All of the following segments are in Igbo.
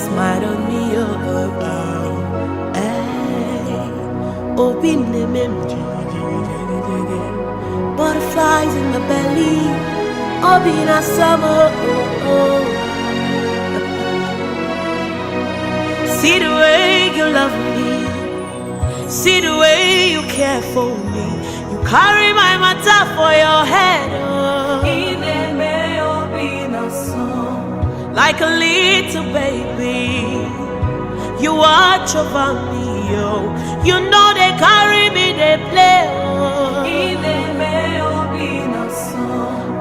Smile on me, oh, oh, oh. Hey, obi na-eme m jigijigijigiji. Butterflies in my belly, obi na-asọ m, oh, oh, oh. See the way you love me, see the way you care for me. You carry my matter for your head, oh. Like a little baby. You watch over me, oh. You know they carry me, they play, oh.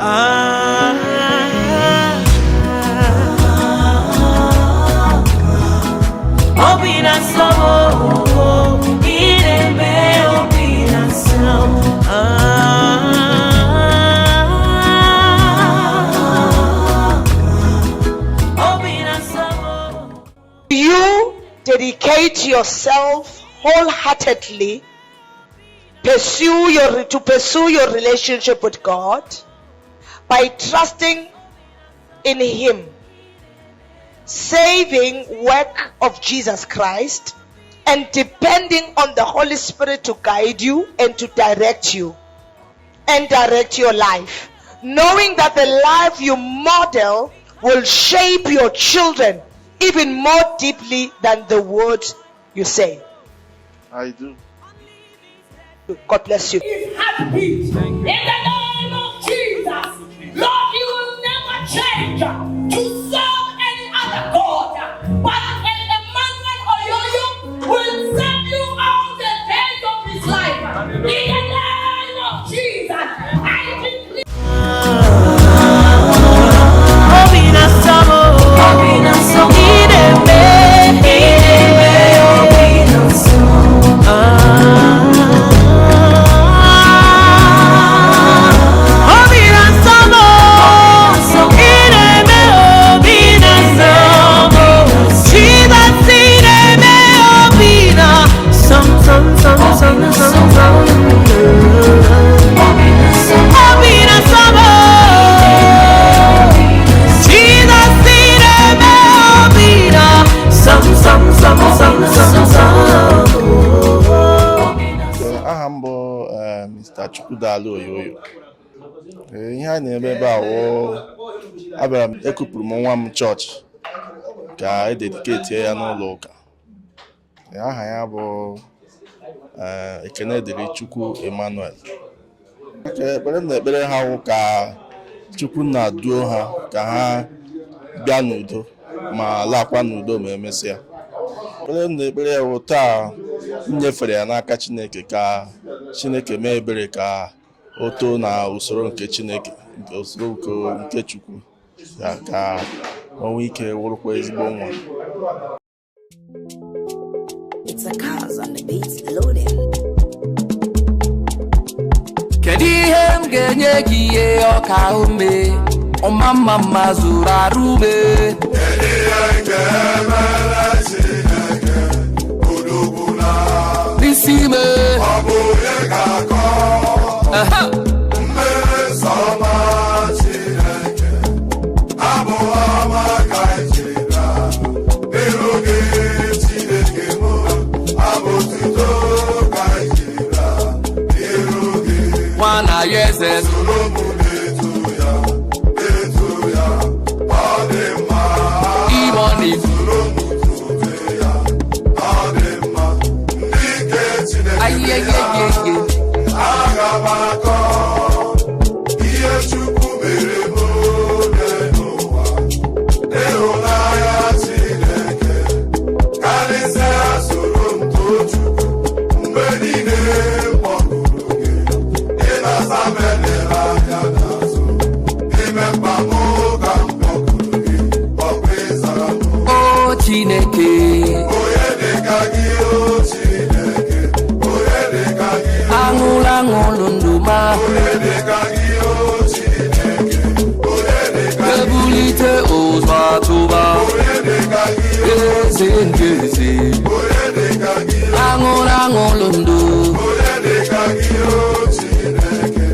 Ah, obi na-asọ m, oh, ị na-eme obi na-asọ m. Ah, obi na-asọ m, oh. You dedicate yourself wholeheartedly to pursue your relationship with God by trusting in Him, saving work of Jesus Christ, and depending on the Holy Spirit to guide you and to direct you and direct your life, knowing that the life you model will shape your children even more deeply than the words you say. I do. God bless you. His heartbeat. In the name of Jesus, Lord, you will never change to serve any other God, but Emmanuel Oyoyo will serve you all the days of his life. In the name of Jesus, I declare. Obi na-asọ m, obi na-asọ m. Ị na-eme, ị na-eme obi na-asọ m. Ah, obi na-asọ m, ị na-eme obi na-asọ m. Jizọs, ị na-eme obi na-asọ m, sọ m, sọ m, sọ m, sọ m, sọ m. Obi na-asọ m. Jesus ị na-eme obi na-asọ m, sọ m, sọ m, sọ m, sọ m, sọ m. Aha m bụ Mr. Chukwudalu Oyoyo. Ihe a na-eme ebe a wụ abịara m ekupụrụ m nwa m chọọchị ka e dedicate ya n'ụlọ ụka. Aha ya bụ Ekene dịrị Chukwu Emmanuel. Ekpere m na-ekpere ha wụ ka Chukwu na-duo ha ka ha bịa n'udo ma lakwa n'udo ma emesịa. Ekpere m na-ekpere ya wụ taa m nyefere ya n'aka Chineke ka Chineke mee ebere ka o too na usoro nke Chineke, nke usoro nke Chukwu ya, ka o nwee ike wụrụkwa ezigbo nwa. It's a cause on the beats loading. Kedu ihe m ga-enye gị, ihe ọka ume ọma mma mma zuru arụ ume? Kedu ihe ga-emere Chineke odogwu na N'isi ime? Ọ bụ onye ga-akọ mmeso ọma Chineke? Abụ ọma ka anyị bịa n'iru gị, Chineke mụ. Abụ otuto ka anyị bịa n'iru gị. Nwa na ya eze. Soro mụ na-eto ya, na-eto ya, ọ dị mma. Imoni. Soro mụ tobe ya, ọ dị mma. Ndị nke Chineke, Ayeyeyeye. aga m akọ ihe Chukwu mere m oge n'ụwa. Ịhụnanya Chineke karịsịa. Soro m too Chukwu. Mgbe niile m kpọkuru gị, ị na-aza m. Elere anya n'azụ n'ime mkpa m ka m kpọkuru gị, ọkwa ịzara m. O Chineke. Onye dịka gị, o Chineke? Onye dịka gị? Aṅụlụ aṅụlụ ndụ ma. Onye dịka gị, o Chineke? Onye dịka gị? Ebulite ụzọ atụba. Onye dịka gị? Eze ndị eze. Onye dịka gị? Aṅụlụ aṅụlụ ndụ. Onye dịka gị, o Chineke?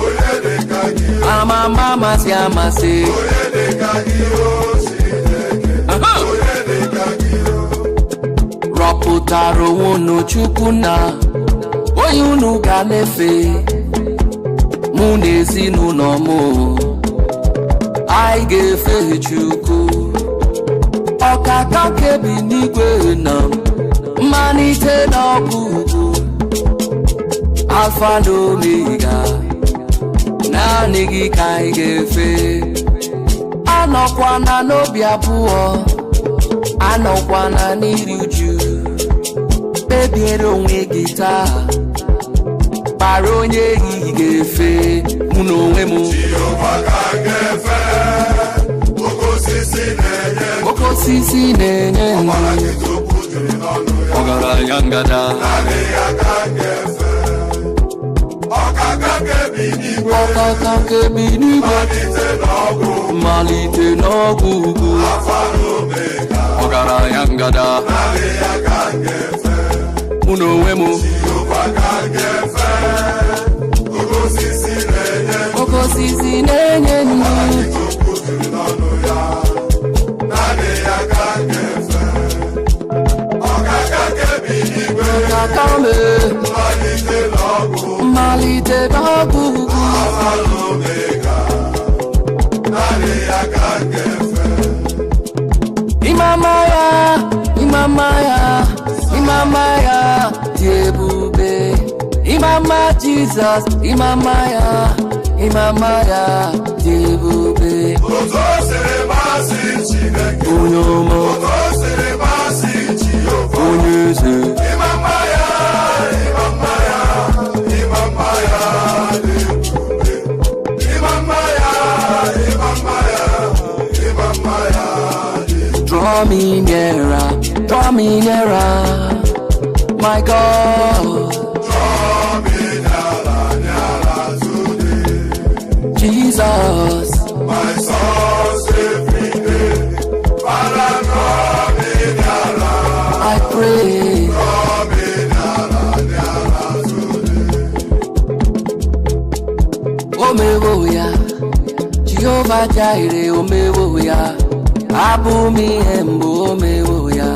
Onye dịka gị? Ama ama amasị amasị. Onye dịka gị, o Chineke? Aha. Onye dịka Rọpụtara onwe unu Chukwu na onye unu ga na-efe, mụ na ezinụlọ m anyị ga-efe Chukwu. Ọkaka kebi n'igwe na mmalite na ọgwụgwụ, Alfa na Omega, naanị gị ka anyị ga-efe. Anọkwana n'obi abụọ, anọkwana n'iri uju, kpebiere onwe gị taa, kpara onye ehihie ga-efe. Mụ na onwe m, Jehova ka m ga-efe, oke osisi na-enye ndụ. Oke osisi na-enye ndụ. Ọbara nkịtị okwu juru n'ọnụ ya. Ọgaranya ngada. Naanị ya ka m ga-efe. Ọkaka kebi n'igwe. Ọkaka kebi n'igwe. Malite n'ọgwụ. Mmalite n'ọgwụ ugwu. Alfa na Omega. Ọgaranya ngada. Naanị ya ka m ga-efe. Mụ na onwe m, Jehova ka m ga-efe, oke osisi na-enye ndụ. Oke osisi na-enye ndụ. Ọbara nkịtị okwu juru n'ọnụ ya. Naanị ya ka m ga-efe. Ọkaka kebi n'igwe. Ọkaka me. Mmalite n'ọgwụ. Mmalite n'ọgwụ ugwu. Alfa na Omega. Naanị ya ka m ga-efe. Ịmama ya, ịmama ya, ịmama ya dị ebube. Ịmama Jizọs, ịmama ya, ịmama ya dị ebube. Otu o siri masị Chineke. Onye ọma. Otu o siri masị Jehova. Onye eze. Ịma mma ya, ịma mma ya, ịma mma ya dị ebube. Ịma mma ya, ịma mma ya, ịma mma ya dị ebube. Draw me nearer, draw me nearer, my God. Draw me nearer, nearer to thee. Jesus. My source every day. Father, draw me nearer. I pray. Draw me nearer, nearer to thee. Omewo ya, Jehovah Jireh, omewo ya, abụ m ihe mbụ, omewo ya,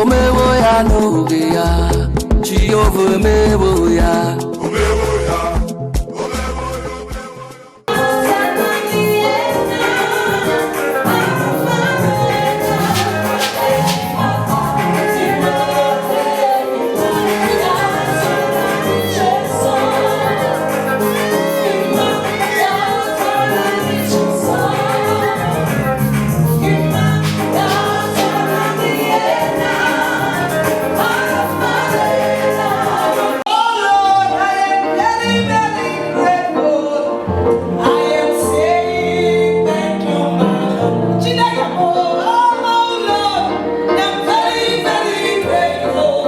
omewo ya n'oge ya, Jehova omewo ya. Omewo ya, omewo ya, omewo ya. Oh Lord, I am very, very grateful. I am saying thank you, my Lord. Chineke m, oh Lord, I'm very, very grateful.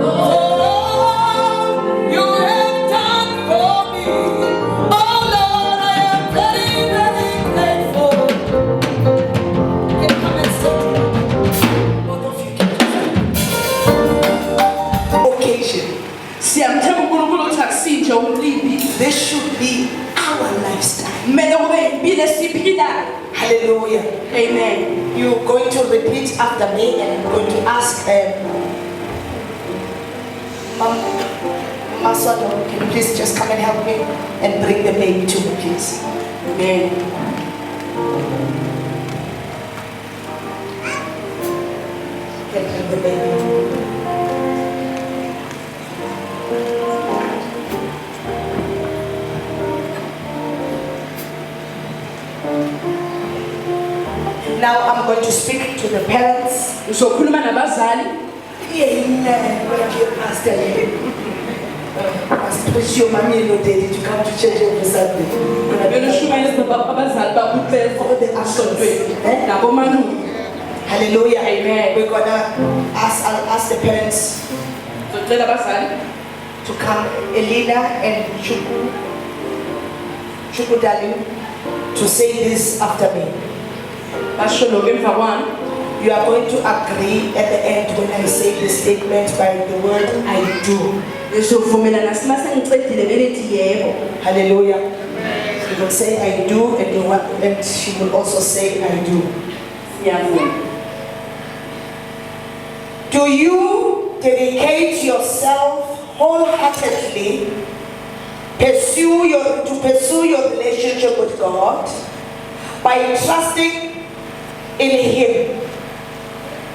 Oh, you have done for me. Oh Lord, I am very, very grateful. You can come and sit. Both of you can Occasion. Siyamthemba uNkulunkulu ukuthi akusinje umcimbi. This should be our lifestyle. Kumele kube impilo esiyiphilayo. Hallelujah. Amen. You're going to repeat after me, and I'm going to ask Masodo, can you please just come and help me and bring the baby to me, please? Amen. Can bring the baby. Now I'm going to speak to the parents. Uzokhuluma nabazali. Amen. Thank you, Pastor. Must push your mommy and your daddy to come to church every Sunday. Beloshumayeza abazali bakho ukuthi All the uncles. esontweni. Eh? Nabomalume. Hallelujah. Amen. We're gonna ask, I'll ask the parents Uzocela abazali to come, Elena and Chuku Chukudali, to say this after me. Basho lokhu emva kwami. You are going to agree at the end when I say this statement by the word "I do." Nizovumelana sima sengicedile belithi yebo. Hallelujah. You will say "I do," and she will also say "I do." Siyavuma. Do you dedicate yourself wholeheartedly to pursue your relationship with God by trusting in Him,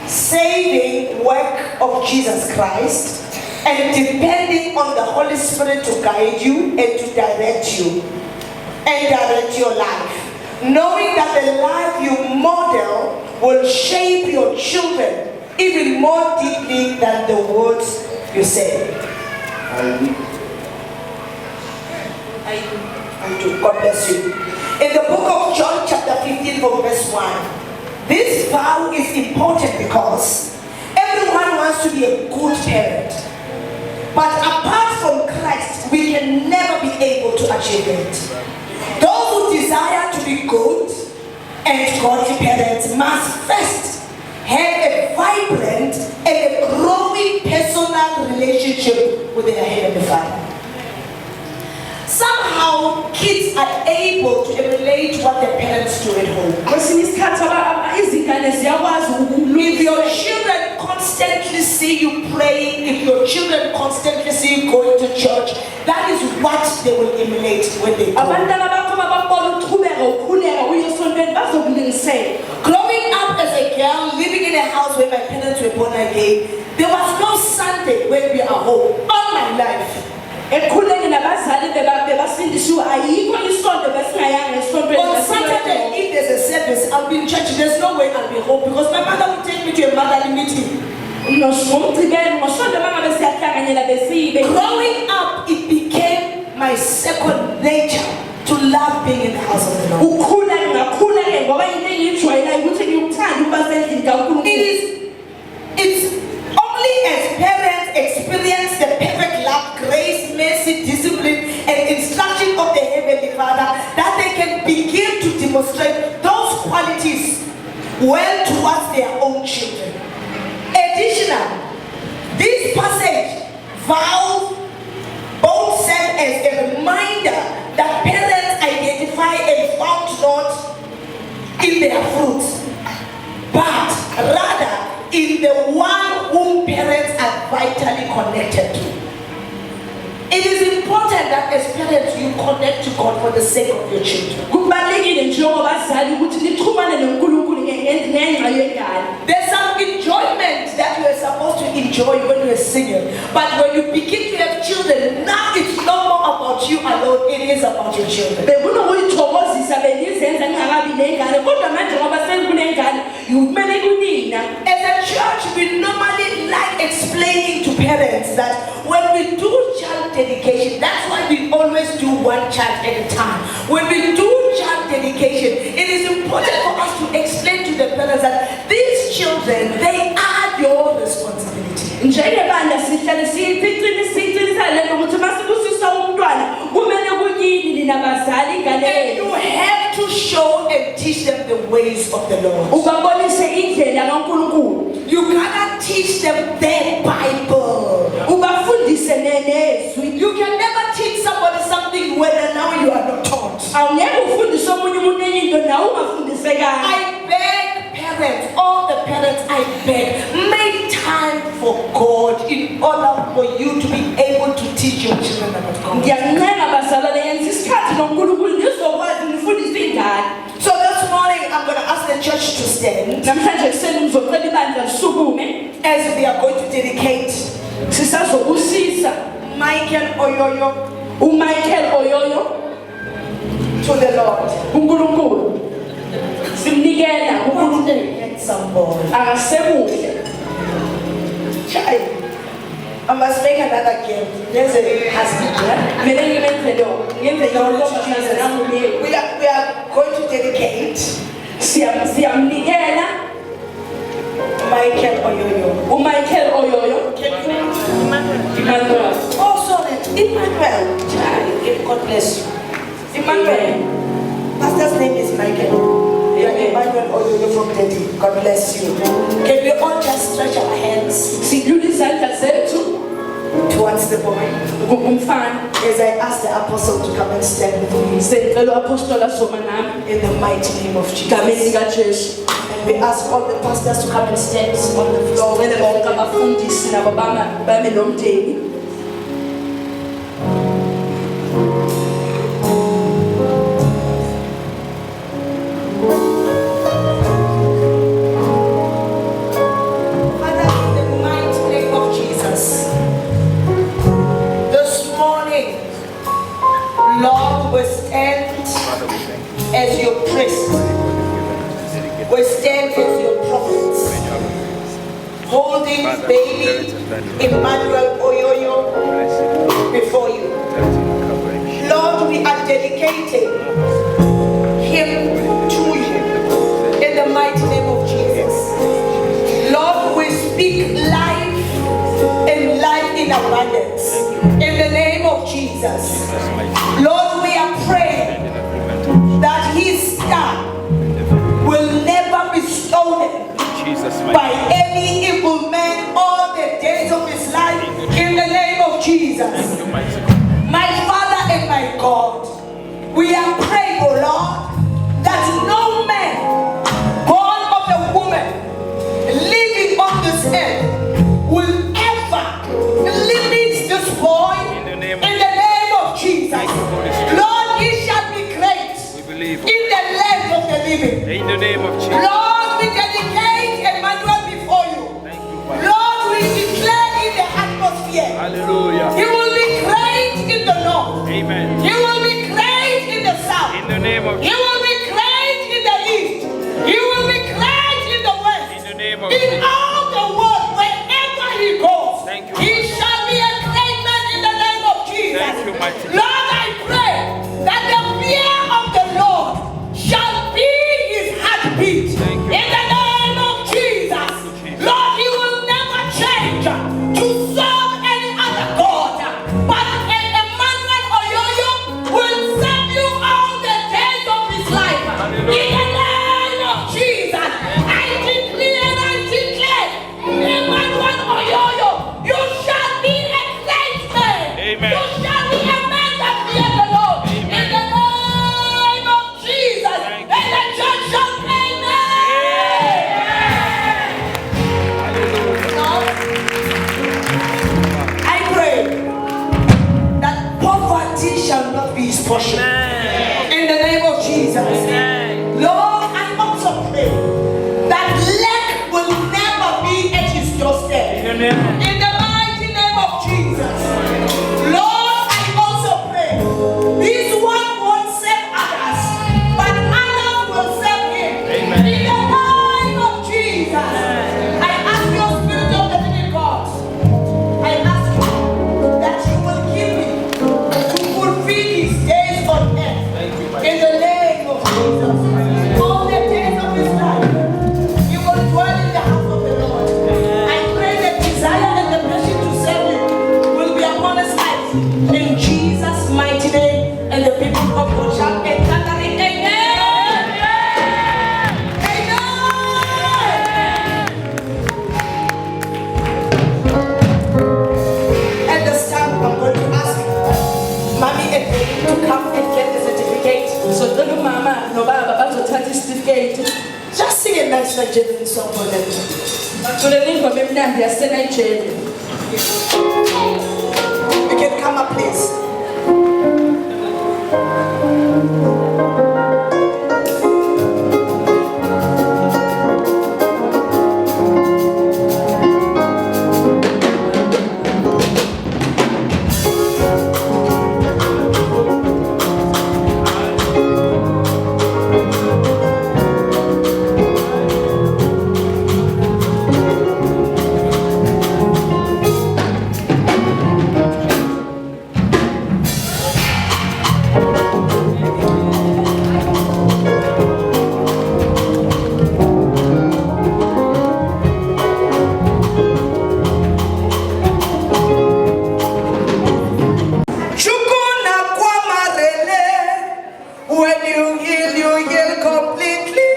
saving work of Jesus Christ, and depending on the Holy Spirit to guide you and to direct you and direct your life, knowing that the life you model will shape your children even more deeply than the words you say? I do. I do. I do. God bless you. In the book of John, chapter 15, from verse 1, this vow is important because everyone wants to be a good parent. But apart from Christ, we can never be able to achieve it. Those who desire to be good and godly parents must first have a vibrant and a growing personal relationship with their Heavenly Father. Somehow, kids are able to emulate what their parents do at home. Kwesinye isikhathi izingane ziyakwazi. If your children constantly see you praying, if your children constantly see you going to church, that is what they will emulate when they grow. Abantwana bakho babakubona uchubeka ukhuleka uye esontweni bazokulingisela. Growing up as a girl, living in a house where my parents were born again, there was no Sunday when we are home all my life. Ekukhuleni nabazali bebasindisiwe ayikho isonto besingayanga esontweni. On Saturday, if there's a service, I'll be in church. There's no way I'll be home because my mother will take me to a motherly meeting. Ngomgqibelo ngosonto mangabe siyahlanganyela besibe. Growing up, it became my second nature to love being in the house of the Lord. Ukhula ngakhula-ke ngoba into engiyijwayelayo ukuthi ngikuthanda ukuba sendlini It kaNkulunkulu. is, it's only as parents experience the perfect love, grace, mercy, discipline, and instruction of the Heavenly Father that they can begin to demonstrate those qualities well towards their own children. Additionally, this passage vows both serve as a reminder that parents identify and found not in their fruits, but rather in the one whom parents are vitally connected to. It is important that as parents you connect to God for the sake of your children. Kubalulekile njengobazali ukuthi nixhumane noNkulunkulu ngenxa yengane. There's some enjoyment that you are supposed to enjoy when you are single. But when you begin to have children, now it's no more about you alone, it is about your children. Bekunokuyithokozisa benizenza ningakabi nengane kodwa manje ngoba senikunengane kumele kunina. As a church, we normally like explaining to parents that when we do child dedication, that's why we always do one child at a time. When we do child dedication, it is important for us to explain to the parents that these children, they are your responsibility. Njengebandla sihlale siyiqinisa lento ukuthi masibusisa umntwana kumele kukini nina bazali ingane And yenu. you have to show and teach them the ways of the Lord. Ubabonise indlela kaNkulunkulu. You cannot teach them their Bible. Ubafundise nezwi. You can never teach somebody something when now you are not taught. Awungeke ufundise omunye umuntu enye into nawe ungafundisekanga. I beg parents, all the parents, I beg, make time for God in order for you to be able to teach your children about God. Ngiyancenga bazalwane yenza isikhathi noNkulunkulu nizokwazi nifundise ingane. So this morning, I'm going to ask the church to stand Namhlanje ekuseni ngizocela ibandla lisukume as we are going to dedicate sisazobusisa Michael Oyoyo uMichael Oyoyo to the Lord. uNkulunkulu simnikela What uNkulunkulu. a handsome boy. Akasemuhle. Child, I must make another gift. There's a husband. Yeah? Kumele ngimenze lo ngenze lo ntombazane nangumyeni. We are going to dedicate Siyamnikela Michael Oyoyo. uMichael Oyoyo. Can you Emmanuel. Oh, sorry, Emmanuel. Child, God bless you. Emmanuel. Pastor's name is Michael. You are Amen. Emmanuel Oyoyo from Daddy. God bless you. Can we all just stretch our hands Silula izandla zethu towards the boy kumfana as I ask the apostle to come and stand with me sengicela u-apostola azoma nami in the mighty name of egameni Jesus. likaJesu. We ask all the pastors to come and stand on the floor with Cele the bonke abafundisi nabo bame nomndeni. Father, in the mighty name of Jesus, this morning, Lord, we stand as your priest, we stand as your prophets, holding baby Emmanuel Oyoyo before you. Lord, we are dedicating him to you in the mighty name of Jesus. Lord, we speak life and life in abundance in the name of Jesus. Lord, we are praying that his star will never be stolen by any evil man all the days of his life in the name of Jesus. My Father and my God, we are praying, oh Lord, that no man born of a woman living on this earth will ever limit this boy in the name of Jesus. Lord, he shall be great in the land of the living. In the name of Jesus. Lord, we dedicate Emmanuel before you. Lord, we declare in the atmosphere. Hallelujah. He will be great in the north. Amen. He will be great in the south. In the name of He will be great in the east. He will be great in the west. In the name of In Jesus. all the world, wherever he goes, Thank you, he shall be a great man in the name of Jesus. Thank you, mighty God. Lord, I pray that the fear of the Lord shall be his heartbeat. Thank you. In the name of Jesus. Jesus. Lord, he will never change to serve any other God. But Emmanuel Oyoyo will serve you all the days of his life. In the name of Jesus, I decree and I declare, Emmanuel Oyoyo, you shall be a great man. Amen. You shall be a man that fears the Lord. In the name of Jesus, Thank you. and the church shall amen. Lord, I pray that poverty shall not be his portion. In the name of Jesus. Lord, I also pray that lack will never be at his doorstep. In the mighty name of Jesus. Lord, I also pray this one won't serve others, but others will serve him. Amen. In the name of Jesus, I ask your Spirit of the living God, I ask you that you will keep him to fulfill his days on earth. In the name of Jesus. All the days of his life, he will dwell in the house of the Lord. I pray the desire and the passion to serve him will be upon his life. In Jesus' mighty name, and the people of God shall enter in. Amen. Amen. At this time, I'm going to ask Mommy and Daddy to come and get the certificate. Ngizocela umama nobaba bazothatha isitifiketi. Just sing a nice Nigerian song for them. Baculele ingoma emnandi yaseNigeria. You can come up, please. Chukwu na-akwa marele. When you heal completely.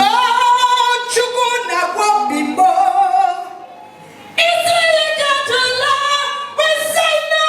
Oh, Chukwu na-akwa bimbo. Israel got to love, we say no.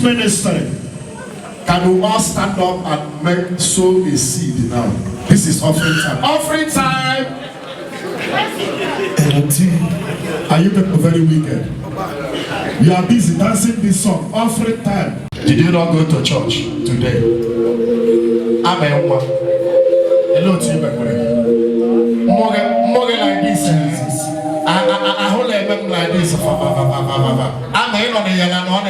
Ministry, can we all stand up and make sow a seed now? This is offering time. Offering time! Are you people very wicked? You are busy dancing this song. Offering time. Did you not go to church today? Amen. Hello to you, Morgan like this. I hold them like this. I'm on the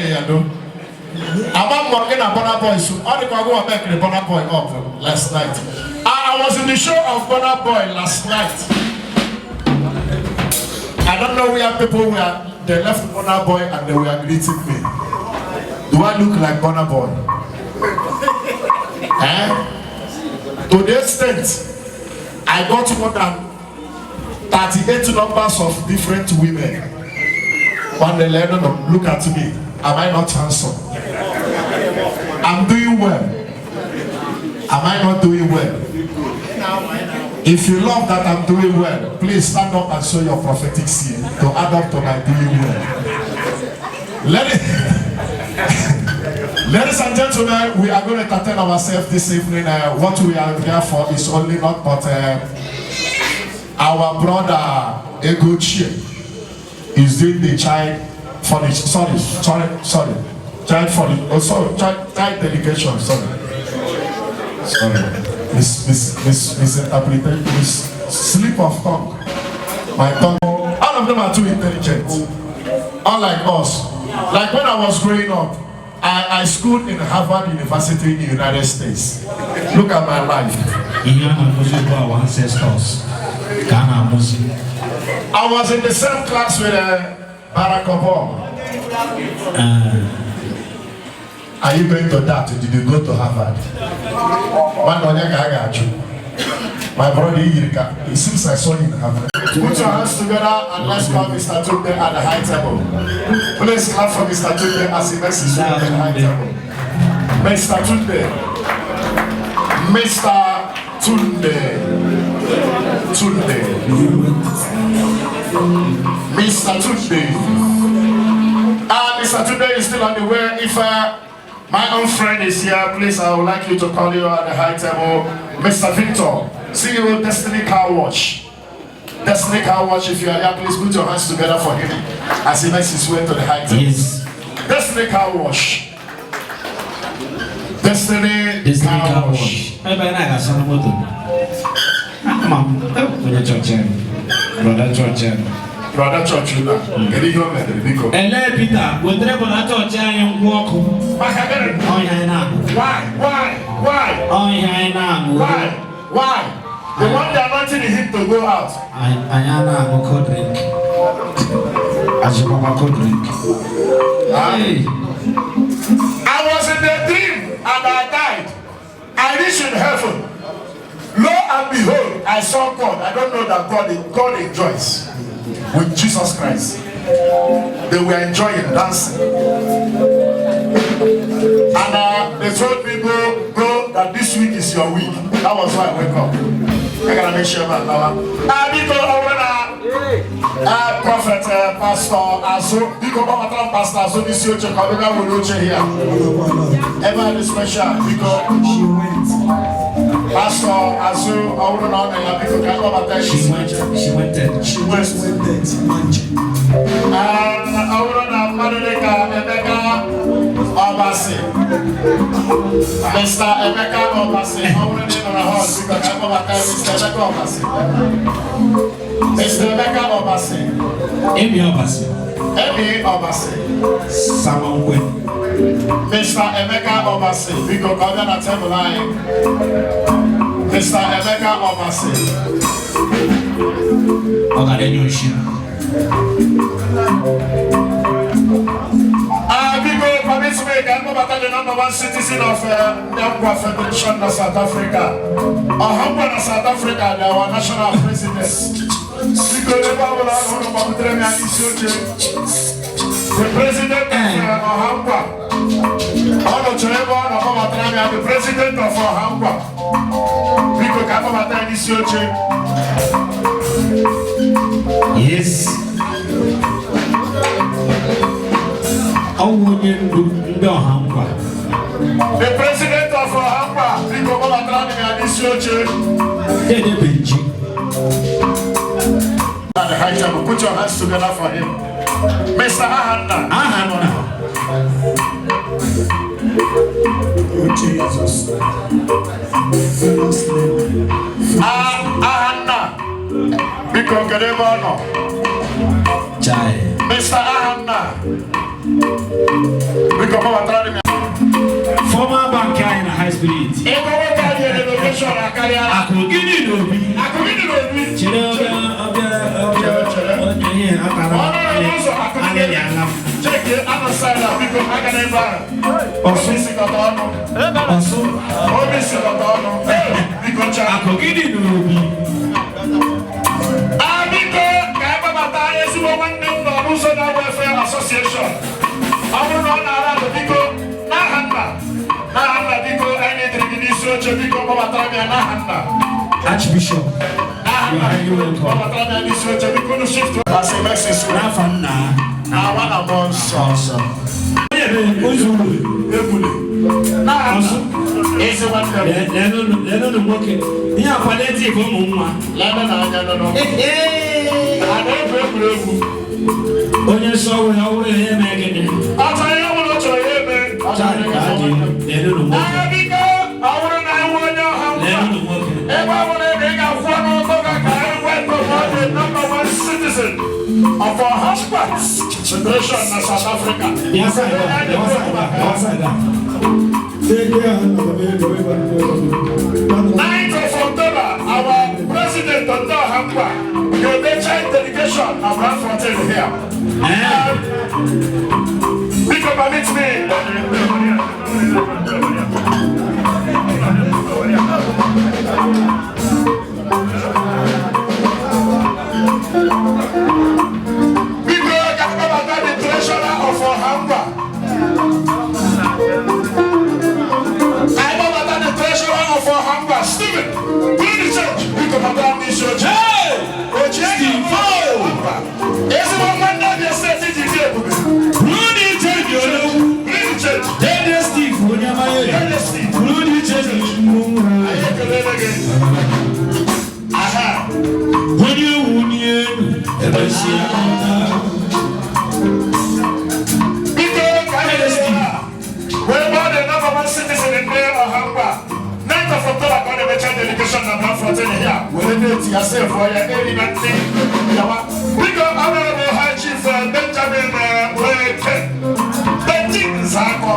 I'm working at Burna Boy, so I go and make the Burna Boy up last night. I was in the show of Burna Boy last night. I don't know where people were. They left Burna Boy and they were greeting me. Do I look like Burna Boy? Eh? To the extent, I got more than 38 numbers of different women. One day, look at me. Am I not handsome? I'm doing well. Am I not doing well? If you love that I'm doing well, please stand up and show your prophetic seed to add up to my doing well. Ladies and gentlemen, we are going to entertain ourselves this evening. What we are here for is only not but our brother Egochie is doing the child furniture. Sorry. Child furniture. Oh, sorry, child delegation. Sorry. Misinterpretation. Slip of tongue. My tongue. All of them are too intelligent. Unlike us. Like when I was growing up, I schooled in Harvard University in the United States. Look at my life. Our ancestors. Ghana Muslim. I was in the same class with Barack Obama. Are you going to that? Did you go to Harvard? Man, onye ka a ga-ajụ? My brother Yirika, it seems I saw you in Harvard. Put your hands together and let's call Mr. Tunde at the high table. Please clap for Mr. Tunde as he makes his way to the high table. Mr. Tunde. Mr. Tunde. Tunde. Mr. Tunde. Mr. Tunde is still on the way. If my own friend is here, please, I would like you to call you at the high table. Mr. Victor, CEO Destiny Car Wash. Destiny Car Wash, if you are here, please put your hands together for him as he makes his way to the high table. Yes. Destiny Car Wash. Destiny, Destiny Car Car Wash. Wash. Ebe anyị na-agasa na moto. Ama m onye chọọchị anyị. Brother chọọchị anyị. Brother chọọchị na kedu ihe o mere, biko? Ele Peter, wetere brother chọọchị anyị nkwụ ọkụ. Maka gịnị? Ọhịa anyị na-aṅụ. Why? Why? Why? Ọhịa anyị na-aṅụ. Why? Why? The one they anointing him to go out. Anyị a na-aṅụ cold drink. Azụkwakwa cold drink. Hey. I was in the dream and I died. I reached in heaven. Lo and behold, I saw God. I don't know that God enjoys with Jesus Christ. They were enjoying dancing. And they told me, go, go, that this week is your week. That was why I wake up. I gotta make sure man now. Biko, Prophet, Pastor Azu, biko, Papa, Pastor Azu, this year, check out the here. Ever this special, biko. She went. Pastor Azu, I wouldn't know that biko, can come and She went. She went. She went. I wouldn't know mmadụ Emeka Obasi. Mr. Emeka Obasi, ọ bụrụ na ị nọ na hall, biko ka kpọbata Mr. Emeka Obasi. Mr. Emeka Obasi. Emi Obasi. Emi Obasi. Samankwe. Mr. Emeka Obasi, biko ka ọ bịa na tebụl anyị. Mr. Emeka Obasi. Ọ gara enye oshi. Biko, permit me ka mkpọbata the number one citizen of Ndangwa Federation na South Africa. Ọhangwa na South Africa, the our national president. Biko, ebe ọ bụla ọ nọ, gbabutere m ya n'isi oche. The president of Ọhangwa. Ọ nọchara ebe ọ nọ kpọbatara m ya, the president of Ọhangwa. Biko, ka akpọbata ya n'isi oche. Yes. Ọ wụ onye ndu ndị ọha ngwa. The president of Ọhangwa, biko kpọbatara m ya n'isi oche. Dede Benji. At the high table, put your hands together for him. Mr. Ahanna. Ahanna. Oh, Jesus. First name. Ahanna. Biko, kedu ebe ọ nọ? Chai. Mr. Ahanna. Biko, kpọbatara m ya. Former bank anyị na high spirit. Ego nwoke a nyere location akarịala. Akụ gịnị n'obi? Akụ gịnị n'obi? Chere ọbịa ọbịa ọbịa ọbịa ihe atara Ọ nọ n'ụzọ akụ gịnị? alịrị ala m. Cheke, anọ side a, biko, aga n'ebe ahụ. Ọsụ. Obi sikọta ọnụ. Ọsụ. Obi sikọta ọnụ. Biko, cha. Akụ gịnị n'obi? Ah, biko, ka anyị kpọbata ezigbo nwanne m nọ n'ụzọ na Welfare Association. Ọ bụrụ na ọ na-ara ahụ, biko, n'aha nna. N'aha nna, biko, anyị na-edere gị n'isi oche, biko, kpọbatara m ya n'aha nna. Archbishop. N'aha You nna, are highly welcome. kpọbatara m ya n'isi oche, biko, unu shift. As he makes his way. N'afọ nna. Awa na mmụọ nsọ. Ọsọ. Onye ebe ozu uru. Ekwule. N'aha nna. Ezi nwanne m. Leenụ nwoke. Ihe akwaleti ụmụ nwa. Lebe na anya nọ n'ọkụ. A na-egwu egwuregwu. Onye sọ wee ọ bụrụ ya eme gịnị? Ọ chọrọ ihe ọ bụla ọ chọrọ ya eme. Ọ chọrọ Chai, ihe ka ọ adị chọrọ. leenụ nwoke. Agha biko, ọ bụrụ na iwu onye ọha ngwa, Leenụ nwoke. ebe ọ bụla ebe ị ga-akwụ n'ụtọ ga ka anyị welcome the number one citizen of Ọhangwa Federation na South Africa. Bịa side a, bịa side a, bịa side a. 9th of October, our president of Ọhangwa, Ga-emecha delegation na Braamfontein here. Biko permit me. Biko ga-akpọbata the treasurer of Ohangwa. Akpọbata the treasurer of Ohangwa, Stephen. Bring the church. Biko bata n'isi oche. Oche ezigbo nwanne Abia Steeti ji dị ebube. Buru the change olówó. Bring the change. Dede Steve onye amaghị. Dede Steve. Buru the change olówó. Anyị ekelele gị. Aha. Onye ewu ni elu ebe si akọta. Biko ka anyị na-esi wee gbaa the number one citizen in the Ohangwa. 9th of October ka ọ na-emecha delegation na Braamfontein here. Were date ya save ya eri na ndị yawa. Biko Honorable High Chief Benjamin Weke. Benji Nzakọ.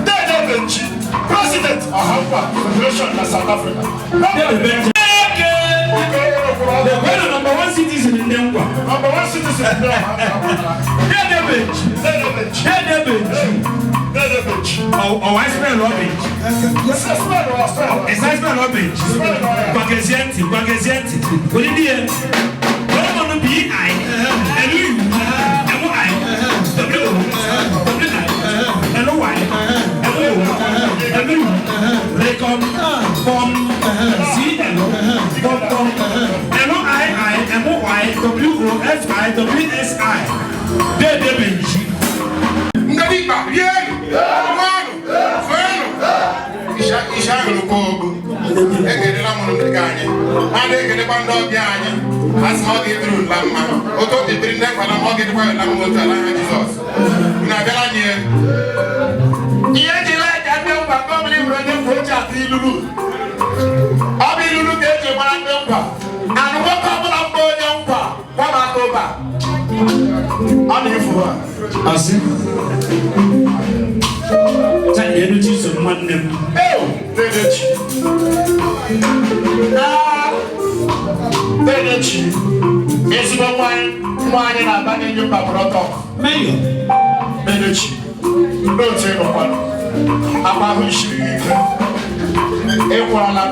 Dede Benji. President Ohangwa Federation na South Africa. Dede Benji. Biko The one number one citizen in Ngwa. Number one citizen in Ohangwa. Dede Benji. Dede Benji. Dede Benji. Dede Benji. Ọwa smell ọ Benji. Smell or smell? Ịsa smell ọ Benji. Gbagezie ntị, gbagezie ntị. Odidi ya. Wọ́n mọ̀ ní B I L U M I W O W I L Y M O W Recom Pom C L Pom Pom L I I M Y W O F I W S I. Dede Benji. Ndị dikpa rienụ, ṅụọnụ, feenụ. Isha ahụrụ kwa ogbu. Ekelela m ndị ka anyị. A na-ekelekwa ndị ọbịa anyị. A sị na ọ ga-eduru nla mma. Otu o dịrị ndị nkwala ma ọ ga-edikwa nla mma otu ala aha Jizọs. Unu abịala nye. Ihe ejila eji ndị nkwa nke ọbụla ịhụrụ onye nkwa eji atụ ilulu. Ọ bụ ilulu ka eji mara ndị nkwa. Anụ nwoke ọbụla mgbe onye nkwa kwaba aka ụba. Ọ na-efu ha. Asị. Taa elu Chisom nwanne m. Ew, Dedechi. Dedechi. Ezigbo nwaanyị na-abanye nye mba brọtọ. Mayor. Dedechi. N'otu ịnọkwanụ. Akwa ahụ siri ike. Ịkwụrụla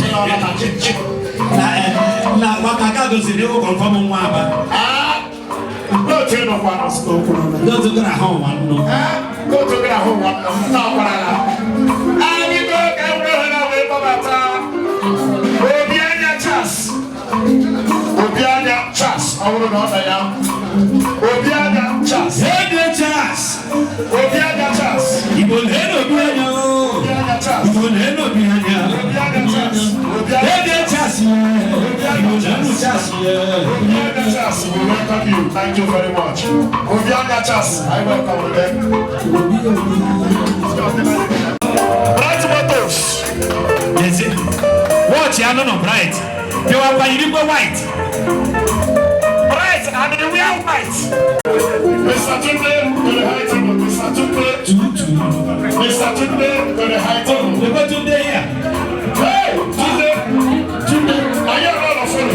ịnọla na chichi. Na na maka ka gosiri ịwụ kọnfọm nwa aba. N'otu ịnọkwanụ. N'otu gara ahụ nwa nnụ. N'otu gara ahụ nwa nnụ. Nna ọkwarala. Anyị go ka e were ohere wee kpọbata Obi Anya Charles. Obi Anya Charles, ọ bụrụ na ọ nọ ya. Obi Anya Charles. Dede Charles. Obi Anya Charles. Igbo lee n'obi anya o. Obi Anya Charles. Igbo lee n'obi anya. Obi Anya Charles. Obi Anya Dede Charles ye. Igbo lee Charles ye. Obi Anya Charles, we welcome you. Thank you very much. Obi Anya Charles, I welcome you. Bright Motors. Ezi. Watch ya nọ nọ bright. Bịawakwa yirikwa white. Bright and they wear white. Mr. Tunde to the high table. Mr. Tunde. Mr. Tunde to the high table. Lekwa Tunde here. Hey, Tunde. Tunde. Are you all of you?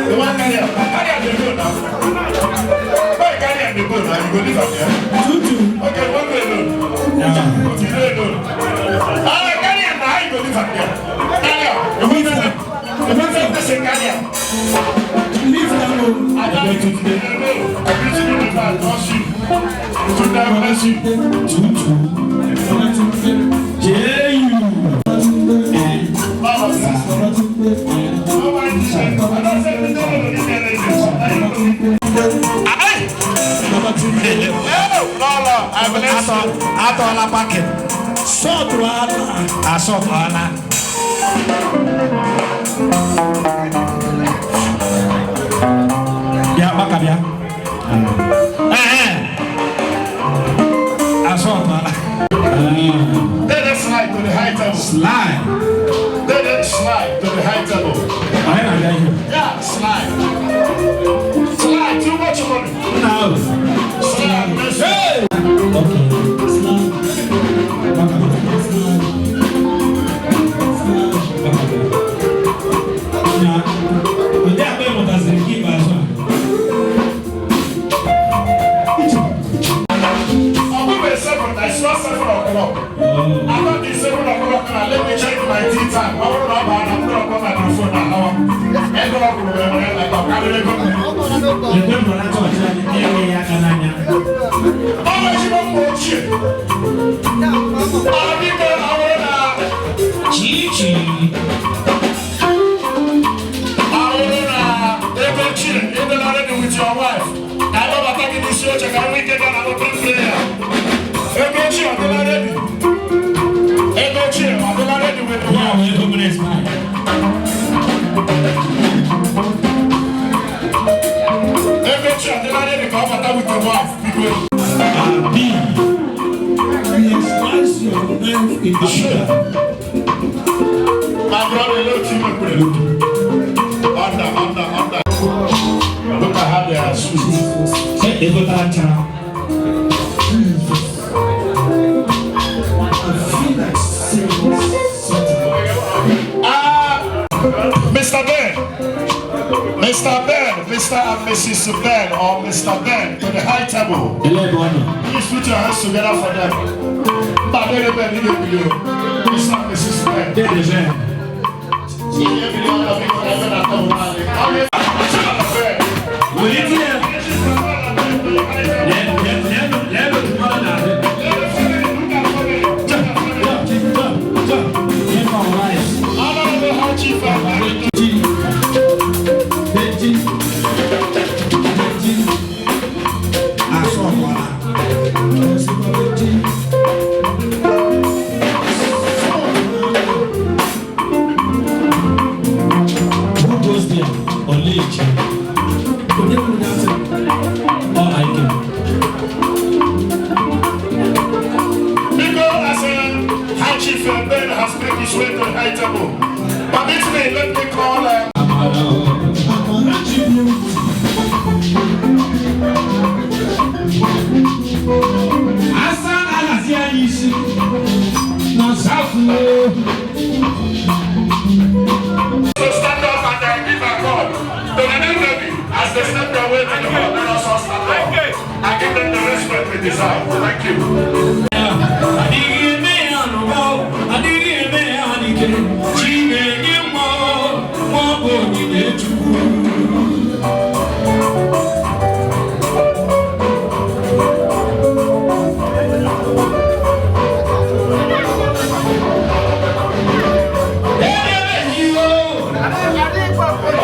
The one carry am. Carry am dey go now. Why carry am dey go now? You go leave am there. Okay, one go alone. You go alone. Ah, carry am na how you go leave am there? Carry am. You go leave am. You go tell person carry am. Leave am o. I don't know. I greet you with my bless you. Tunde, bless you. J.U. Atọọla pakin. Sọtụrụ ala. Asọtụọla. Bịa gbaka bịa. Ee. Asọtụọla. Let us slide to the high table. Slide. Let us slide to the high table. Anyị na-abịa ihe. Yeah, slide. Slide, too much money. No. Slide, bless you. Hey! Okay. Slide. Baka. Slide. Slide. Baka. karịrị ego mmiri. Ekwe m nọ na chọọchị anyị na-enweghị aka n'anya. Ọ bụ ezigbo mgbe ochie. Ọ biko ọ bụrụ na Chichi. ọ bụrụ na ego ochie ịdịla ready with your wife ka akpọbata gị n'isi oche ka nwee ike gaa na open prayer. Ego ochie ọ dịla ready? Ego ochie ọ dịla ready with the Ya wife? wee ego mere smile. Ego ochie ọ dịla ready ka ọ bata with the wife biko? Abi. You slice your knife in the sugar. My brother, look to you, Under, under, under. Look at how they are sweet. Ẹ ego tara nchara. Ah, Mr. Ben. Mr. Ben, Mr. and Mrs. Ben, or Mr. Ben, to the high table. Ele ebe ọ nọ. Please put your hands together for them. Mba, Ben, you know, Mr. and Mrs. Ben. Dede Ben. Welite ya. Lee lee otu mmadụ na-adị. Nye m ọnwa ya. Deji. Deji. Deji. Asọ ọkwala. Osikwa Deji. Who goes there? Olechi. Onye kwuru that thing? Or I can. Biko, as a high chief Ben has made his way to the high table. Permit me, let me call Asa na-ahazi anyị isi na South o. to stand up and give a call to the new baby as they step their way to the hall. Let us all stand up and give them the respect we deserve. Thank you. Adịghị eme ya n'ụwa, adịghị eme ya n'ike. Chi na-enye nwa, nwa bụ onyinye Chukwu. Edebe iwo,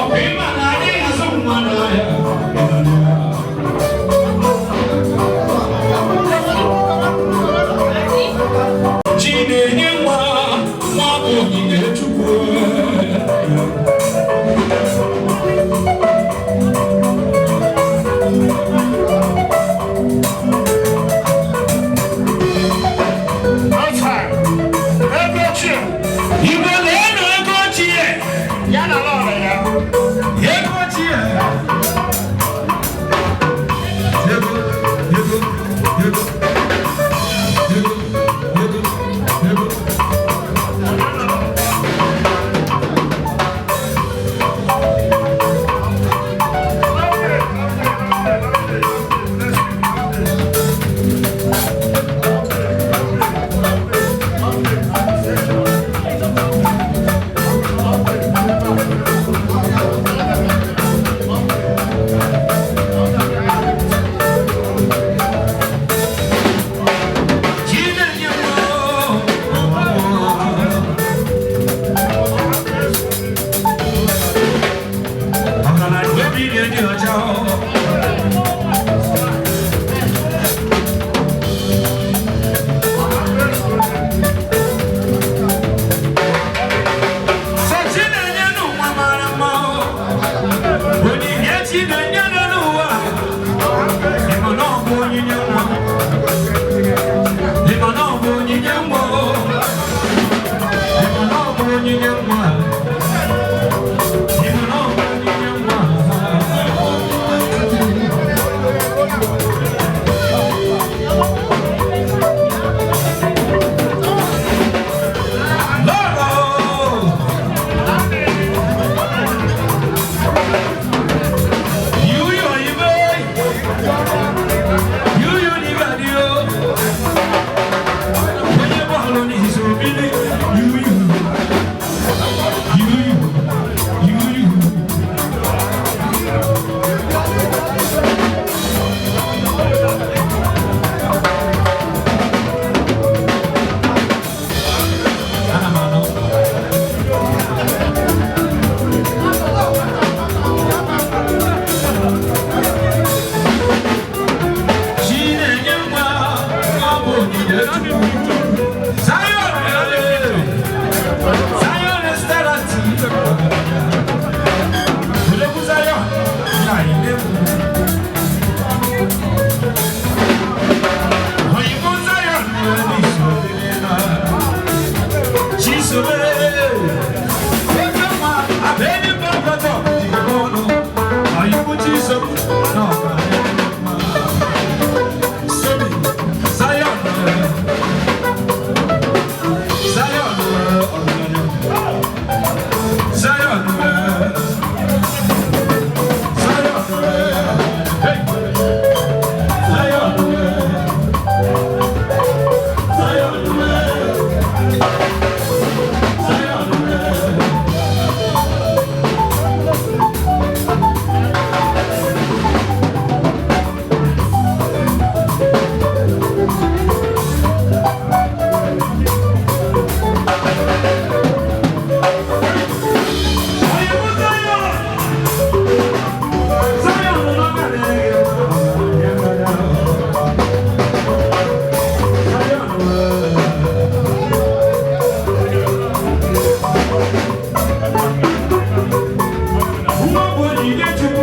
ọkụ ịma na adịghị azụ nwa n'ahịa. Thank you.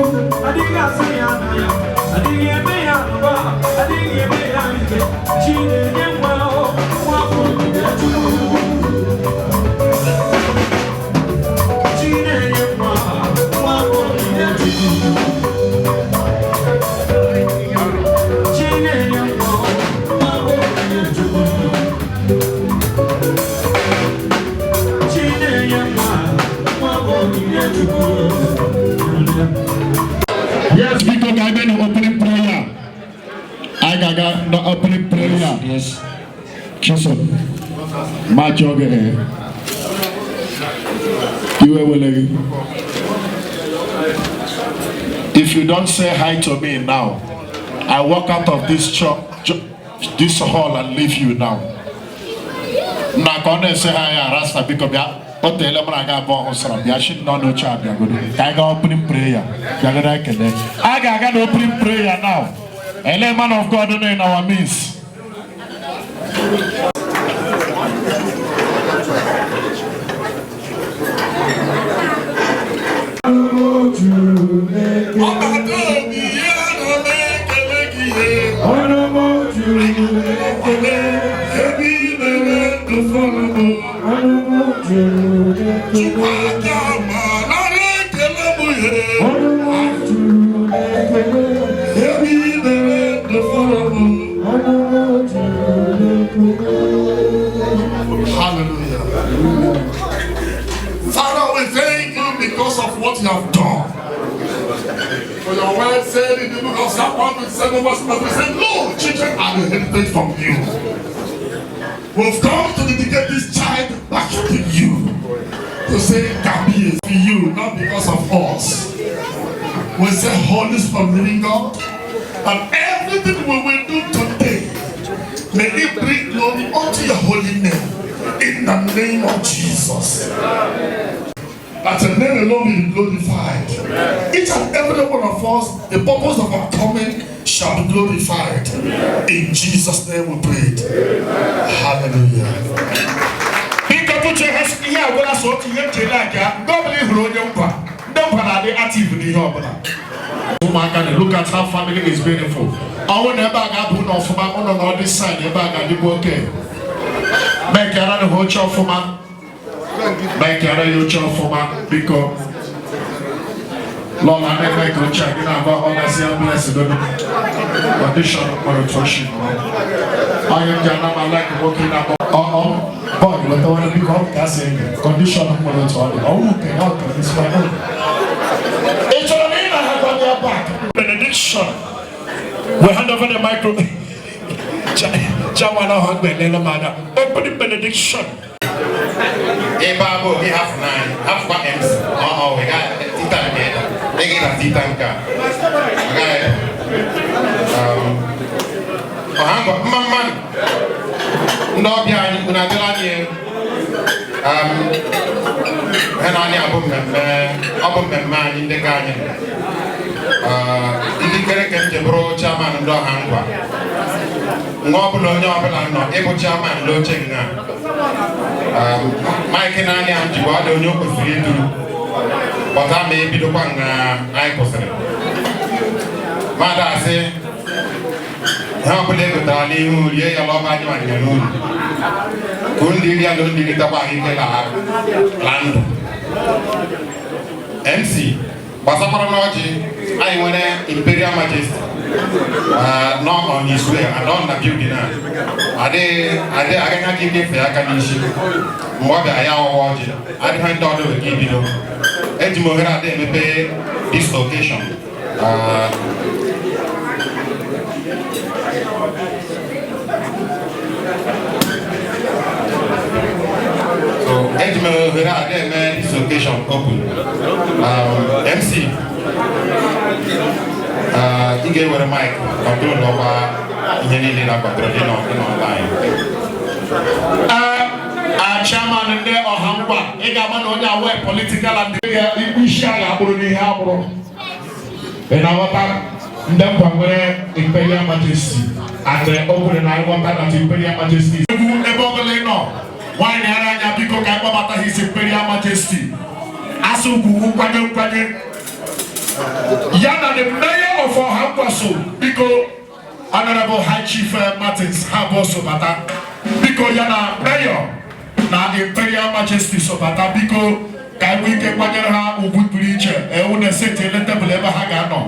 Adịghị asị ya na ya, adịghị eme ya n'ụba, adịghị eme ya n'ike. Chi na-enye nwa o, nwa bụ onyinye Chukwu. Chi na-enye nwa, nwa bụ onyinye Chukwu. Chi na-enye nwa, nwa bụ onyinye Chukwu. Chi na-enye nwa, nwa bụ onyinye Chukwu. Yes, biko ka anyị mee opening prayer. Anyị ga-aga na opening prayer. Yes. Chisom, ma chọọ gị ee. Iwe wele gị. If you don't say hi to me now, I walk out of this church, this hall and leave you now. Na ka ọ na-ese ha ya rasta biko bịa o teele mụ na gị abụọ hụsara bịa shi nọ n'oche a bịagodo ka anyị gaa opening prayer bịagodo ekele a ga-aga na opening prayer now. Ele man of God nọ in our midst. Hallelujah. Father, we thank you because of what you have done. For your word said in the book of Psalm 127, verse 3, said, Lo, children are the heritage from you. We've come to dedicate this child back to you. To say, Gabi is for you, not because of us. We say, Holy Spirit of living God, and everything we will do today, may it bring glory unto your holy name. In the name of Jesus. That your name alone be glorified. Each and every one of us, the purpose of our coming shall be glorified. In Jesus' name we pray. Hallelujah. Biko tụchee ha sị ihe agwụla so otu ihe m ji like ya mgbe ọbụla ị hụrụ onye nkwa ndị nkwa na-adị active n'ihe ọbụla. Ụmụaka na look at how family is beautiful. Ọnwụ na ebe a ga-abụ ụlọ ọfụma ụlọ na ọdị side ebe a ga-adịkwa oke. Mekara na ha oche ọfụma. Mekara ya oche ọfụma biko. Lọla na-eme ka oche a gị na-agba ọ gasị ya bless godo. Condition nwere otu o si nọrọ. Onye m ji ana m ala nwoke na-akpọ ọ bọọlụ lọtawara biko ọ ka asị enyi kọndishọn nwere otu ọ dị ọwụ nke ya ọtọ n'isi ma ọ ị chọrọ na ị na-ahakwa ya back benediction. We hand over the micro. Chairman of Hangbe, opening benediction. Ebe a bụ oge half nine, half kwa MC. Ọ we ga tita nke ị ga tita nke a. Ọ gaghị. Ọha ngwa mma mmadụ. Ndị ọbịa anyị unu adịla anyị ha na anyị abụ mmemme ọ bụ mmemme anyị ndị ka anyị ndị kere ka m ji bụrụ chairman ndị ọha ngwa nwa ọbụla onye ọbụla nọ ịbụ chairman n'oche nga Mike na-anya m jikwa ọ dị onye o kwesịrị iduru pọta ma ebidokwa nga anyị kwụsịrị mmadụ asị ihe ọbụla e gotara n'ihu rie ya lọba anyị ma nyere uru ka ndị ri ya na ndị ritakwa ahụike la ndụ MC gbasakwara n'ọjị anyị nwere Imperial Majesty nọ on his way and on the building a adịghị agaghị aka ike aka n'isi mgbe ọ bịara ya ọwa ọjị adịghị ndị ọdụ ka ibido eji m ohere ada emepe this occasion. So eji m ohere ada eme this occasion open. MC, ị ga-ewere mic control ọkwa ihe niile na control dị n'ọnlaịn. Chairman ndị ọha ngwa ị ga-ama na onye awe politikal and ikpu isi a ga-akpụrụ n'ihe akpụrụ. Ị na-aghọta ndị ngwa nwere Imperial Majesty and o kwere na ịghọta that Imperial Majesty egwu ebe ọbụla ị nọ nwaanyị ara anya biko ka anyị kpọbata his Imperial Majesty asụ ugwu nkwanye nkwanye. Ya na the mayor of Ọhangwa so, biko, Honorable High Chief Martins, ha abụọ so bata. Biko, ya na mayor na Imperial Majesty so bata, biko, ka anyị nwee ike kwanyere ha ugwu pụrụ iche. Ewu na-esetiele tebụl ebe ha ga-anọ.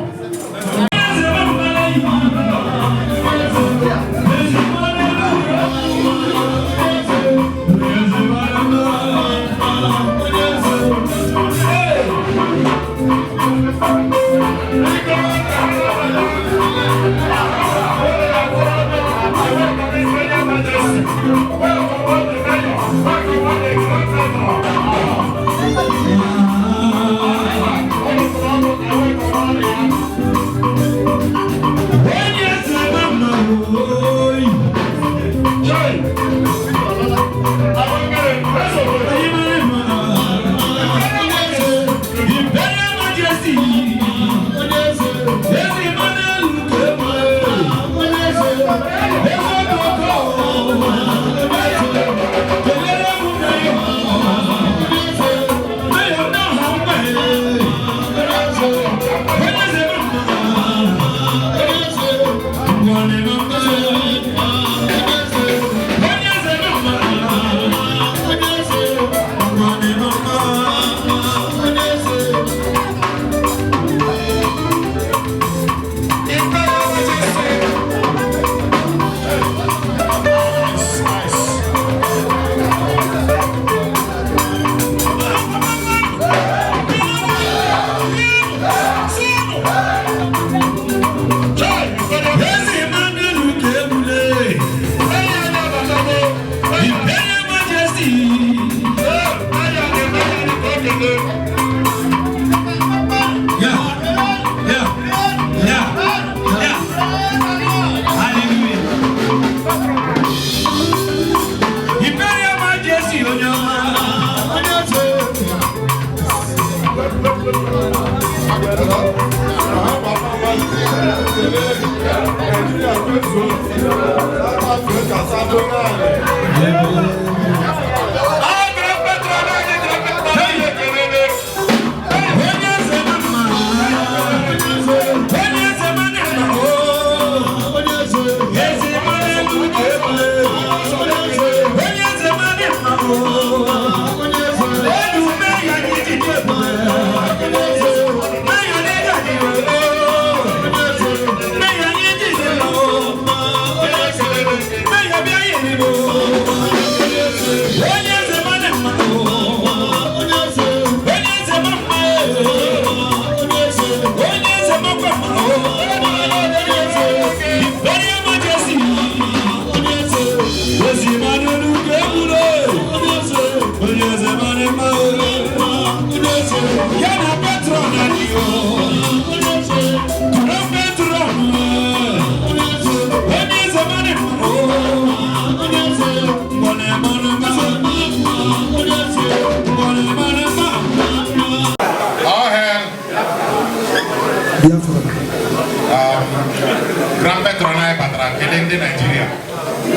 Grand Patron anyị batara kelee ndị Naijiria.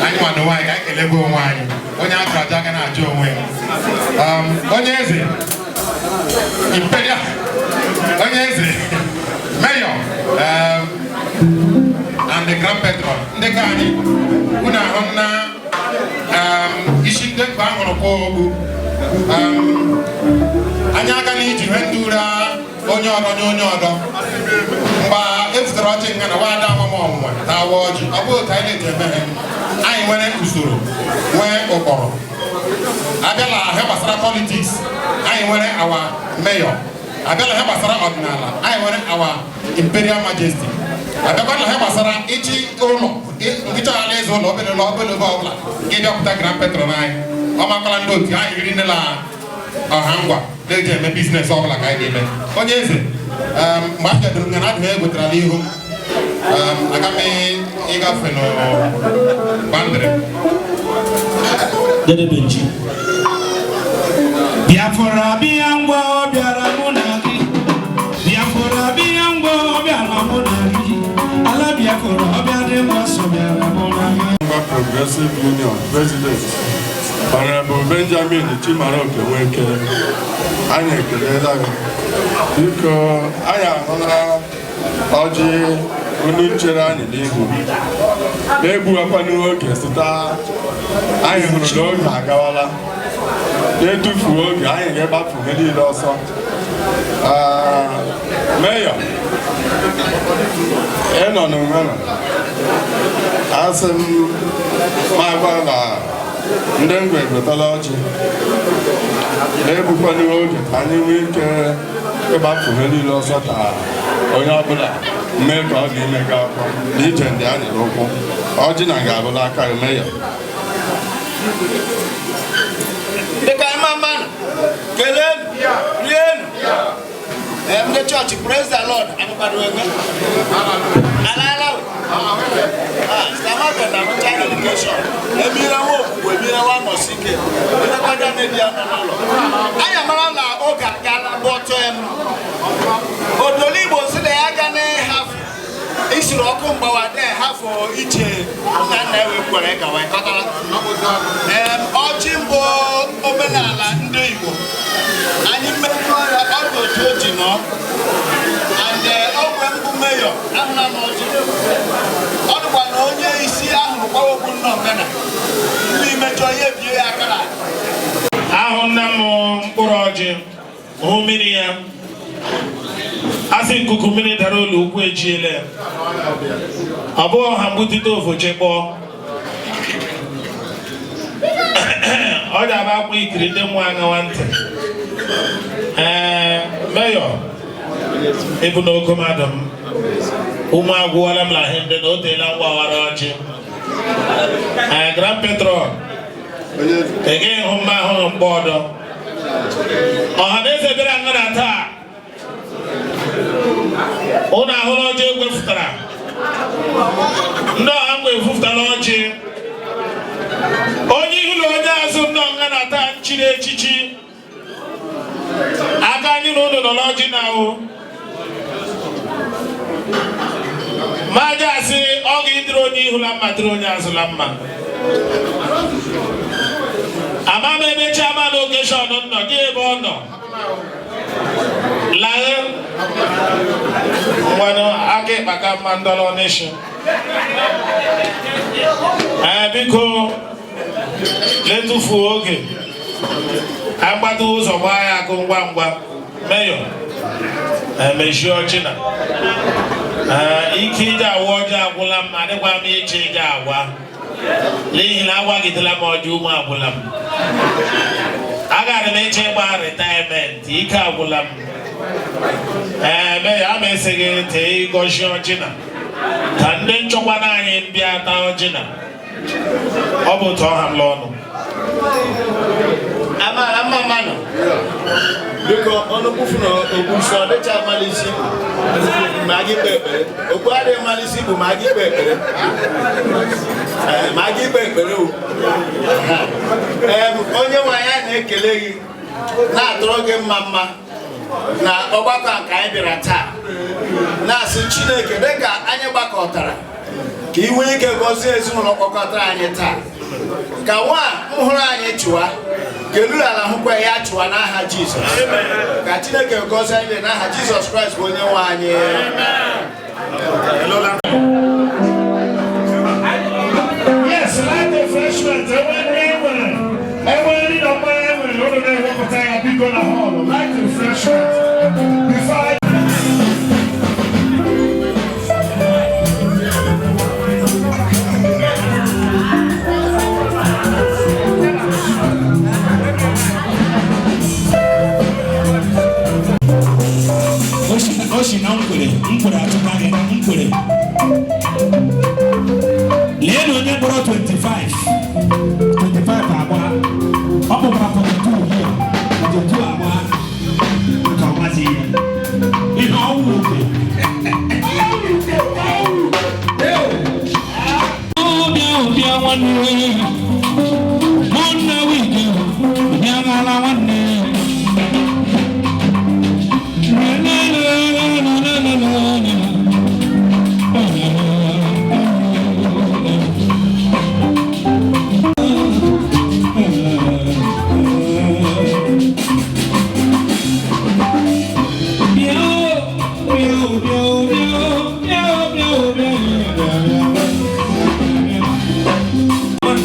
Anyị nwa na onwe anyị ka anyị kelegwe onwe anyị. Onye a chụrụ aja aka na-ajụ onwe ya. Onye eze Imperial, onye eze Mayor, and the Grand Patron, ndị ka anyị unu ahụ na isi ndị mkpa ahụrụ kwa ogbu. Anyị aka na iji ihe ndị ụra onye ọdọ nye onye ọdọ. Mgbe e zutere ọjị nga na nwaada amam ọnwụnwa na awa ọjị, ọ bụghị otu anyị na-eji eme ha. Anyị nwere usoro, nwee ụkpụrụ. Abịala ahịa gbasara politics, anyị nwere our mayor. Abịala ahịa gbasara ọdịnala, anyị nwere our Imperial Majesty. Abịakwana ahịa gbasara ịchị ụlọ, nkịta ala eze ụlọ, obere ụlọ, obere ebe ọbụla, gị bịakwute Grand Patron anyị. Ọ makwala ndị otu anyị riri nne na ọha ngwa na-eji eme biznes ọbụla ka anyị na-eme. Onye eze, mgbe a bịadoro nga na adịghị egwetara n'ihu, aga m ịgafe n'bandịrị. Dedebenji. Biafra bịa ngwa ọ bịara mụ na gị. Biafra bịa ngwa ọ bịara mụ na gị. Ala Biafra ọ bịa dị mma sọ bịara mụ na gị. Progressive Union President, Honorable Benjamin Chimaroke Nweke, anyị ekelela gị. Biko, anyị ahụla ọjị unu chere anyị n'ihu. Na-egbughakwana oge site anyị hụrụ na oge agawala. Na-etufuo oge, anyị ga-egbafu ihe niile ọsọ. Mayor, ị nọ n'onwe nọ. Asị m ma gwa na ndị Ngwa egotala ọjị. Na-egbukwana oge ka anyị nwee ike ịgbafu ihe niile ọsọ ka onye ọbụla mee ka ọ ga-ime gị akwụkwọ na ije ndị anyị ụkwụ. Ọjị na ga-abụla aka gị, Mayor. Dịka mma mmanụ, keleenụ, rienụ. Ee, ndị chọọchị, praise the Lord. Anyị kwado eme alaala. Samaga na child education emire nwa okwukwe, emire nwa nọsi ike, elekwada na-ebi ya nọ n'ụlọ. Anyị amara na oge agala, but Odoligbo si na ya ga na-ehafụ isiri ọkụ mgbawa na-ehafụ iche nna nna ewe kwere gawa ịkọtara. Ọjị mbụ omenala ndị Igbo anyị mmejọ ya, ọ dị otu o ji nọ. And ogwe mbụ, mayor, ahụla m ọjị. Ọ dịkwa na onye isi ahụrụ gbawa okwu nna omena ndị imejọ ihe ebie ya akara. Ahụ nna m mkpụrụ ọjị hụ mmiri ya, asị nkuku mmiri dara ụlọ ukwu ejiela ya. Ọ bụghị ọha mgbutite ofoche kpọọ ọ ga-aba akwa ikiri ndị mmụọ aṅawa ntị. Ee, mayor, ịbụ na ogo mmadụ m ụmụ agwụwala m na ihe ndị na o teela mgbawara ọjị. Ee, grand patron, ị gaghị hụ mma ahụrụ mgbe ọdọ ọha na eze bịara nga na taa. Ụnụ ahụla ọjị egwefụtara ndị ọha mgbe efufụtara ọjị, onye ihu na onye azụ ndị ọha na taa nchiri echichi aka anyị na ụnụ nọ n'ọjị na ahụ ma aja asị ọ ga-ịdịrị onye ihu la mma, dịrị onye azụ la mma. Ama m ebe chairman occasion nọ gị, ebe ọ nọ laghe ngwanụ aka ịkpa ka mma ndọrọ n'isi. Ee, biko, letufuo oge, agbata ụzọ gbaa ya akụ ngwa ngwa. Mayor, emechie ọchị na ee, ike ije awa ọjị agwụla m, adịkwa m iche ije awa n'ihi na agwagidela m ọjị ụmụ agwụla m. Agara m iche ịgba retirement, ike agwụla m. Ee, mayor, ama esi gị tee ịgọzi ọjị na ka ndị nchọkwa na anyị bịa taa ọjị na ọ bụ otu ọha m n'ọnụ. Ama ama mmanụ, biko, ọnụ kwufu na okwu nsọ dịcha amalisi ma gị kpe ekpere. Okwu adịghị amalisi bụ ma gị kpe ekpere. Ee, ma gị kpe ekpere o. Ee, onye nwe anyị, anyị na-ekele gị, na-atụrụ gị mma mma na ọgbakọ a nke anyị bịara taa, na-asị Chineke, dịka anyị gbakọtara, ka ị nwee ike gọzie ezinụlọ kpọkọtara anyị taa, ka nwa m hụrụ anyị chụwa ka elu ala hụkwa ya chụwa n'aha Jizọs. Ka Chineke gọzie anyị niile n'aha Jizọs Kraịst bụ onye nwe anyị. Yes, light refreshment. Enwe nri enwere. Enwe nri na mmanya enwere. Unu na-ewepụta ya biko na hall. Light refreshment. Before I O si na nkwere nkwere atụba gị nkwere. Lee na onye mkpọrọ 25 25 agba, ọ bụkwara 42 ugbu a, 42 agba nke ọ mazi ihe ihe ọnwụ oke. Bịa bịa nwanne, mụ na wike bịa n'ala nwanne.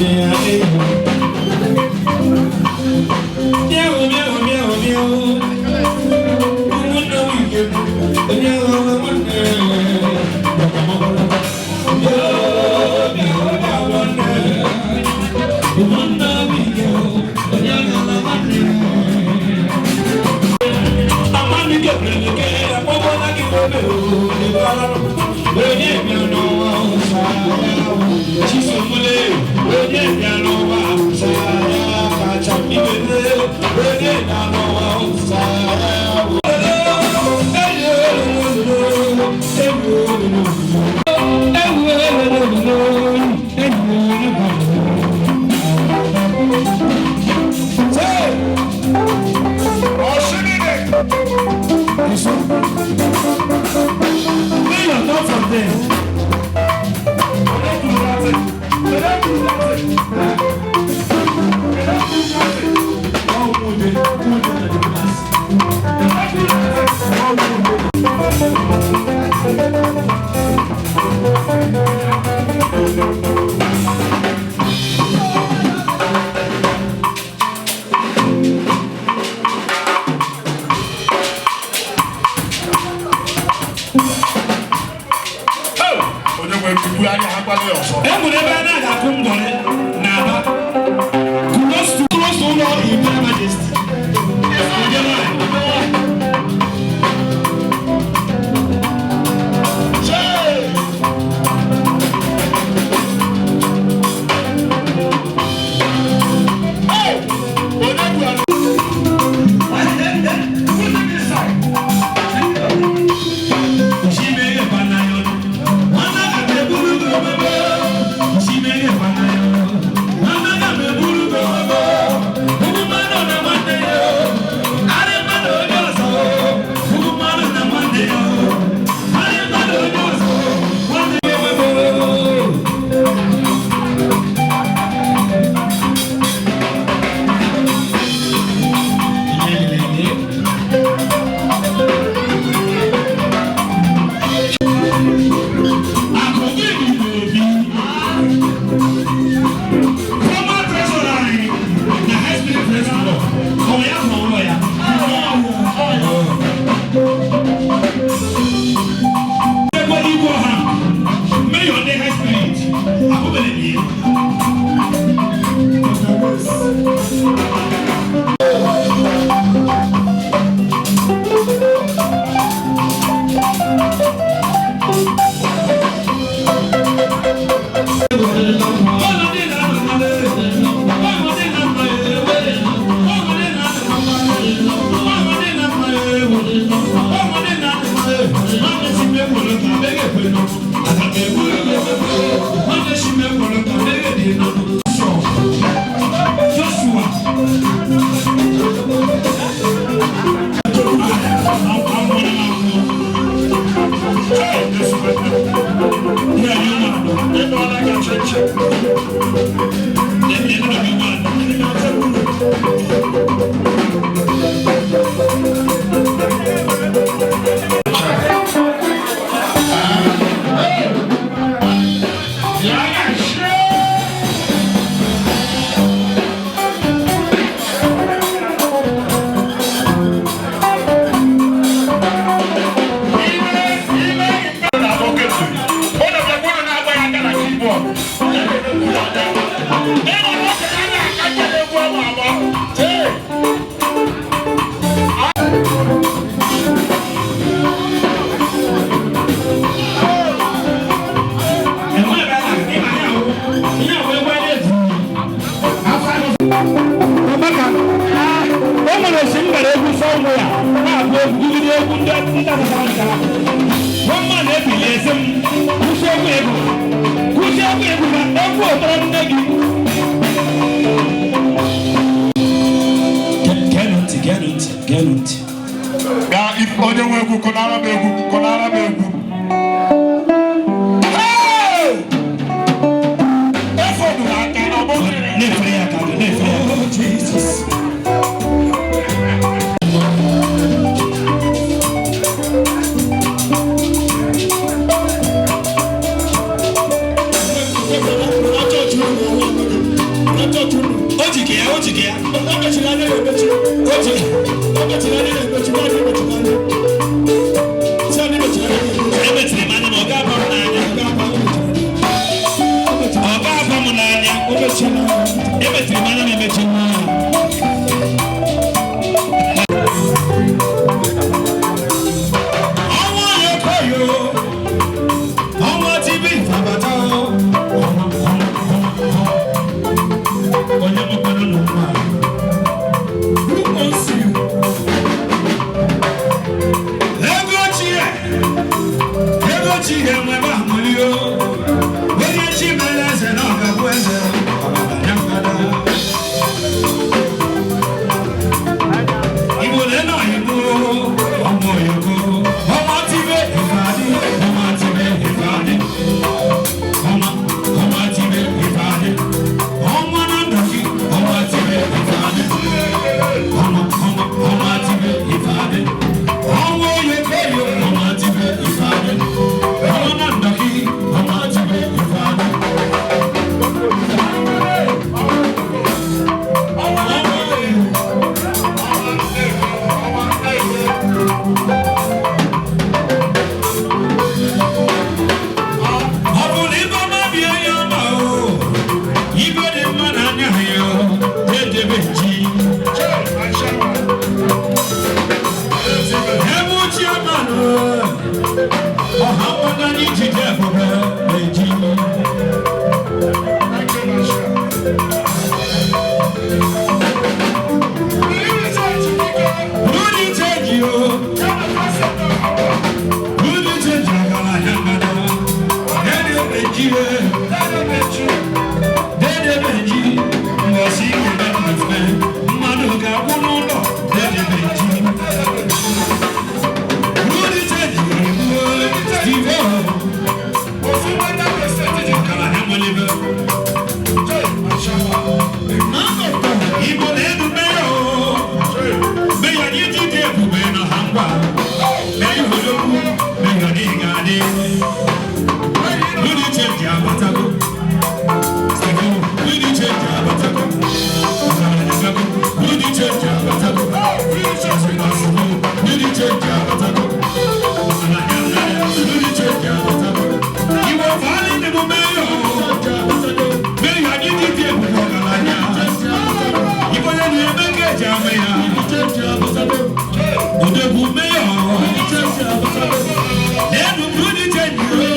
Thank you. anyị jide ebube eji. Rudi change o. Rudi change ọgaranya ngada. Dede meji e. Dede meji. Mbọsị ikele mmemme. Mmadụ ga-akwụ n'ụlọ. Dede meji. Rudi change o. Steve o. Ọgaranya nwere ebe. Igbo na-edu meyo. Meyo ni jide ebube na ha ngwa. Meyo odogwu, meyo ni ga-adị. Rudi change agbatago. Steve o, Rudi change agbatago. Rudi change agbatago. Rudi change agbatago. Rudi change agbatago. Igbo faali ni mo meyo. Meyo ni jide ebube ọgaranya. Igbo ya na-eme ka eji ama ya. Odogwu meyo. Enu Rudi change.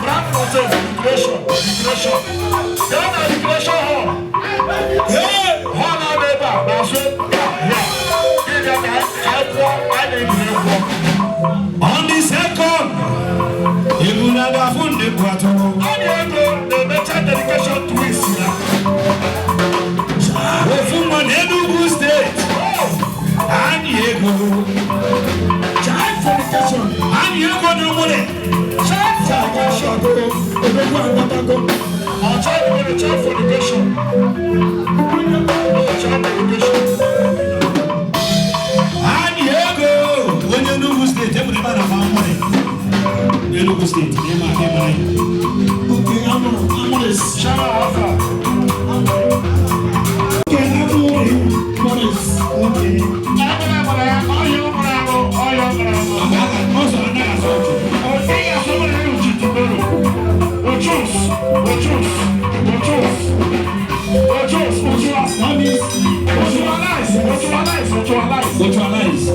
Brand process, recreation, recreation. Gaa na recreation hall. Hey, hall ahụ ebe a na-asụ ya. Ị bịa ka anyị pụọ, anyị na-egwuregwu. On the second, Ebunada Funde Kwato. Anyị ego na-emecha dedication twins ya. Ofu nwa n'Enugu steeti. Anyị ego. Child fornication. Anyị ego na nwere. Child fornication. Odogwu agbatago. Ọ child mere child fornication. No, child fornication. Anyị ego. Onye Enugu steeti ebere ebe a na-agba nwere. Enugu steeti n'ịma aka ịmara ya. Okay, amụrụ amụrụ is. Shara Alpha. Okay, amụrụ Morris. Okay. Ọzọ anaghị azụ ọchụ. That means Neutralize.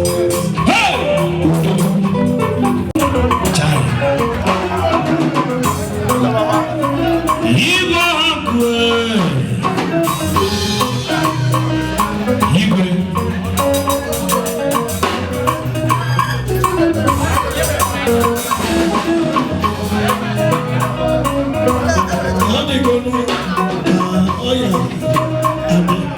Hey! Chai. Igwe akụ. Igwe. Ọ dịgonu ka ọya abịa.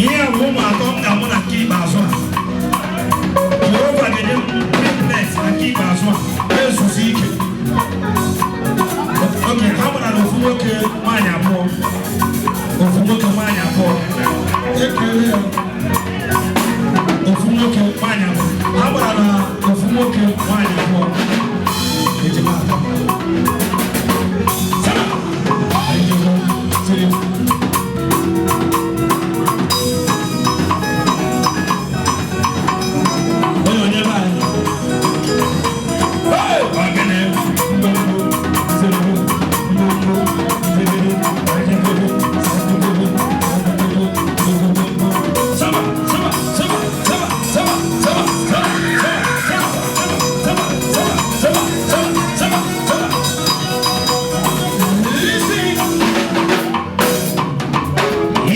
Ihe bụ ụmụ atọ m ga-amụ na nke ikpeazụ a. Jehova ga-enye m triplet na nke ikpeazụ a na-ezuzi ike. Oke ha gbara na ofu nwoke nwaanyị abụọ, ofu nwoke nwaanyị abụọ, ekele ya. Ofu nwoke nwaanyị abụọ ha gbara na ofu nwoke nwaanyị abụọ, ejima atọ. Sana! Anyị ga-egbu, siri. Onye onye be anyị. Hey! Ogene! Mgbomgbo, nzerebe, mgbomgbo, nzerebe, nzerebe, nzerebe, nzerebe, mgbomgbo. Sama, sama, sama, sama, sama, sama, sama, sama, sama, sama, sama, sama, sama, sama. Listen.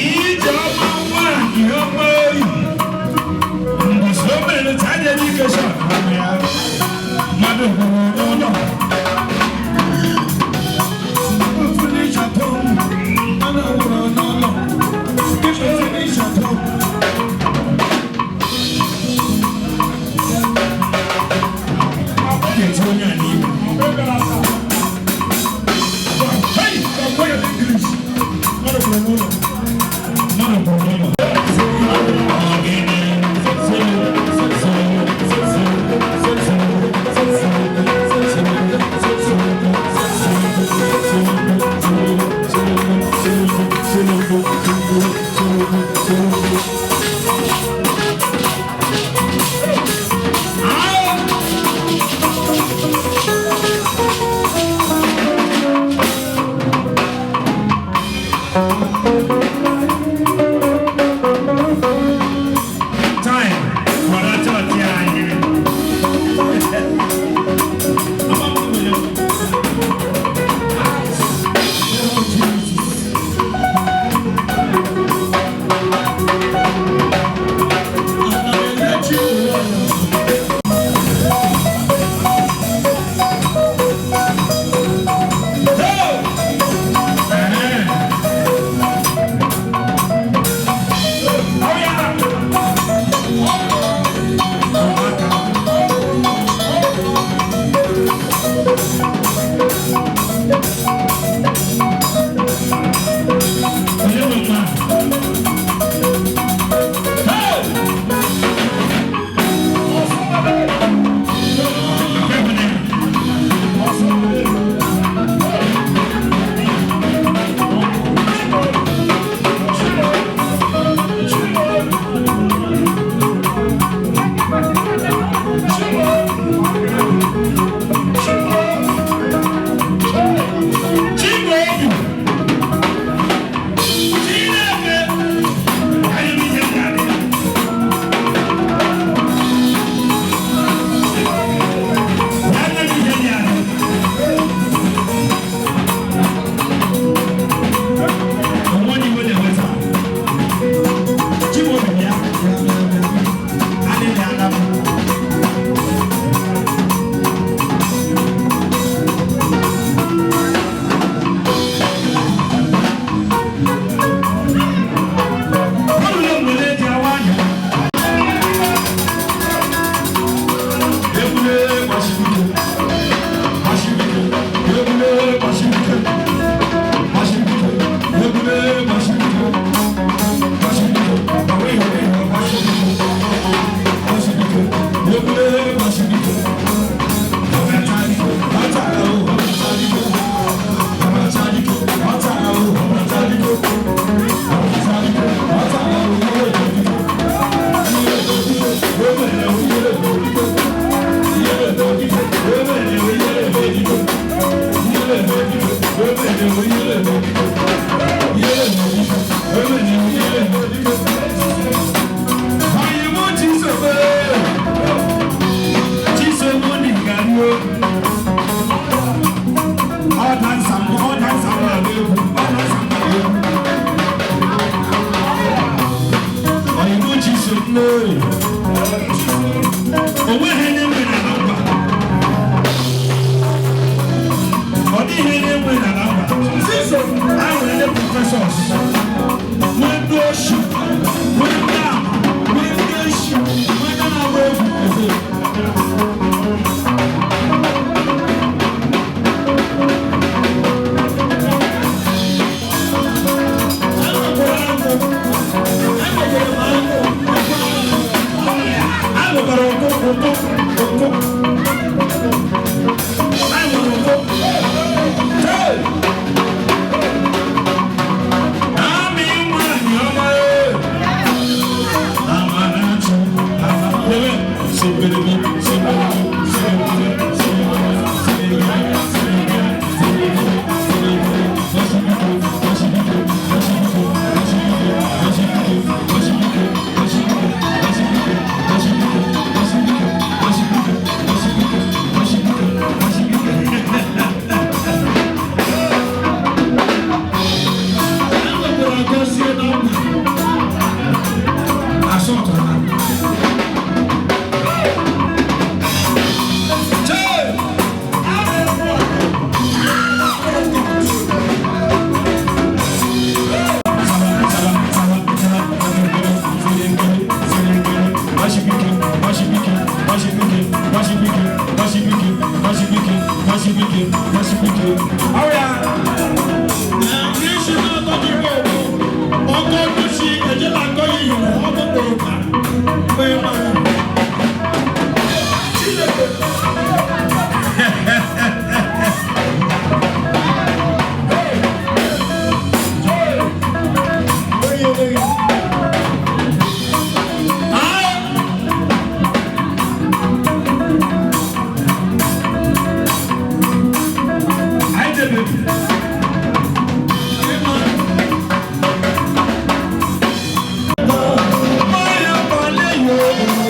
Ije ọma nwaanyị ọma oyi. Mgbe tanye n'ike shot ya, mmadụ hụrụ n'ụlọ. Ga-eti onye a n'ime. Hey! Ọkwa ya n'English. Mmadụ hụrụ n'ụlọ. Mmadụ hụrụ n'ụlọ. Time for that church anyị. Maya Paleyo.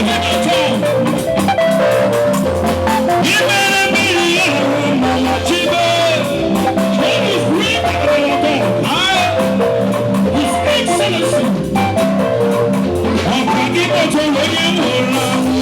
him at all. Imere mmiri ya mama chibe. He is great our God. I, His Excellency. Ọ̀pọ̀ akíkọ̀tọ̀ onye nwụrụ anwụ.